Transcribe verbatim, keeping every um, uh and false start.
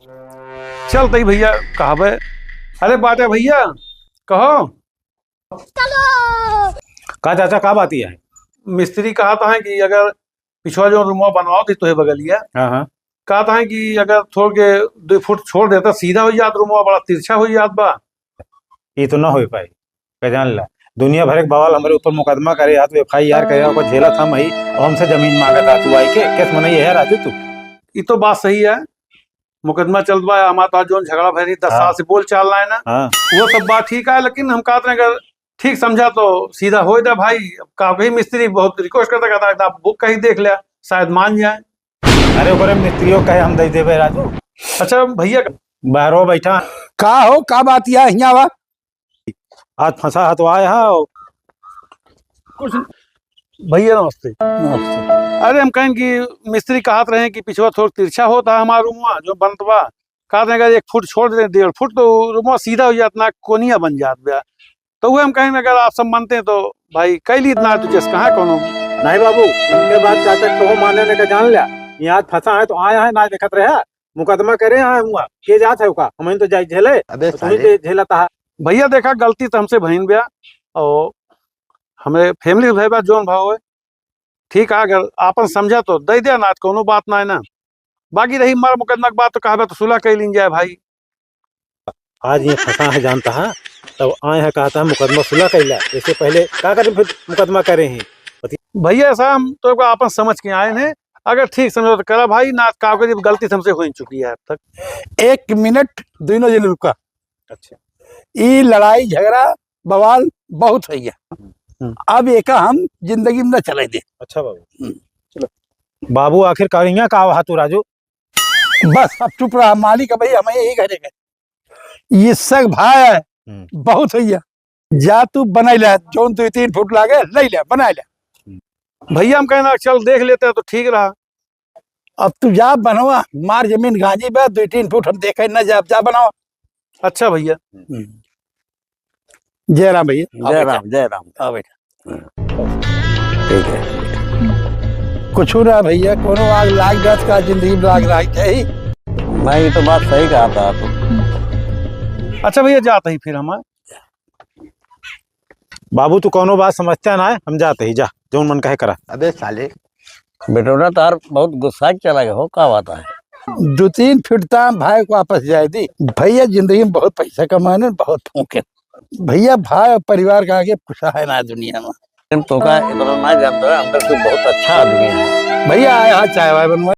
चल तई भइया, कहबे। अरे बाटे भइया, कहो। का चाचा, का बात है? मिस्त्री कहत हैं कि अगर पिछवा जो रूमवा बनवाओ थी तोहे बगलिया, हाँ, हाँ। कहत हैं कि अगर थोड़ के दो फुट छोड़ देता, सीधा हो जात रूमवा, बड़ा तिरछा हो जात बा। ये तो ना हो पाई, का जान ला, दुनिया भर के बवाल हमरे ऊपर मुकदमा करे, या तो एफ आई आर करे, ओकर झेलत हम ही, और हमसे जमीन मांगत आ तू आई के, केस मनई है राजू तू। ये तो बात सही है, मुकदमा चलत बा, हमार तोहार जौन झगड़ा भइल रही, दस हाँ। साल से बोल चाल ना है ना, हाँ। वो सब बात ठीक है, लेकिन हम कहत रहे अगर ठीक समझा तो सीधा हो जा भाई। अब का कही, मिस्त्री बहुत रिक्वेस्ट करता, कहता आप बुक कहीं देख लिया, शायद मान जाए। अरे ओकरे मिस्त्रियों कहे हम दे देबे राजू। अच्छा भइया, बाहरो बैठा। का हो, का बात या हियाँ बा? आज फंसा है तो आए हा। कुछ भइया नमस्ते। नमस्ते। अरे हम कहें कि मिस्त्री कहत रहे कि पिछवा थोड़ा तिरछा होता है हमार रूमवा जो बनत बा, कहत रहे अगर एक फुट छोड़ दे, डेढ़ फुट तो रूमवा सीधा हो जात ना, कोनिया बन जात बा। तो वह हम कहें अगर आप सब मानते हैं तो भाई कई लीत ना, तू जस कहाँ कोनो। नहीं बाबू, उनके बात चाचा को माने ने का जान लिया। यहाँ फंसा है तो आया है, ना देखत रहे, मुकदमा करे आए हुआ, के जात है का, हम तो जाई झेले, अबे तो तुम्हें साले। के झेलता है। भइया देखा, गलती तो हमसे भइन बा, और हमरे फैमिली भाई बा जौन भाव है, ठीक है, अगर आपन समझा तो दे दे, ना तो कोनो बात ना है ना। बाकी रही मार मुकदमा की बात तो कहबे तो सुलह कर लीन जाए भाई। आज ये फंसा है जानता है, तब आए हैं कहता है मुकदमा सुलह कैला, इससे पहले का करे फिर मुकदमा करे हैं। भइया ऐसा हम तो आपन समझ के आए हैं, अगर ठीक समझो तो करा भाई, ना का करी, गलती से हमसे हो ही चुकी है अब तक। एक मिनट दोनों जने रुका। अच्छा। ई लड़ाई झगड़ा बवाल बहुत है। हम्म। अब एका हम जिंदगी में न चले दे। अच्छा बाबू। हम्म। चलो। बाबू आखिर करिया का वहा तू राजू? बस अब चुप रहा, मालिक भाई हम यही घरे गए। ये सब भाई है, हम्म। बहुत है। जा तू बनाई ले, जौन दो तीन फुट लागे, ले ले, बनाई ले। भइया हम कहना चल देख लेते हैं तो ठीक रहा। अब तू जा बनवा, मार जमीन गांजी बा, दो तीन फुट हम देखे न जा, जा बनवा। अच्छा भइया। हम्म। जय राम भइया। जय राम, जय राम। आओ बेटा। ठीक है। कुछ ना भइया, कोनो आग लाग जात का जिंदगी में आग लाग जाई। भाई, ये तो बात सही कहा था आप। अच्छा भइया, जात ही फिर हम। बाबू, तू कौनो बात समझता ना है, हम जाते ही, जा, जौन मन कहे करा। अबे साले। बेटोना तार बहुत गुस्सा चला गया हो, का बात है? दो तीन फीट ताम भाई को वापस जाए दी। भइया जिंदगी में बहुत पैसा कमाने, बहुत फूके। भइया भाई और परिवार का आगे कुछ है ना दुनिया में। लेकिन तो का इतना ना जानता है, अंदर से बहुत अच्छा आदमी है। भइया आए हाँ चाय वाय बनवा।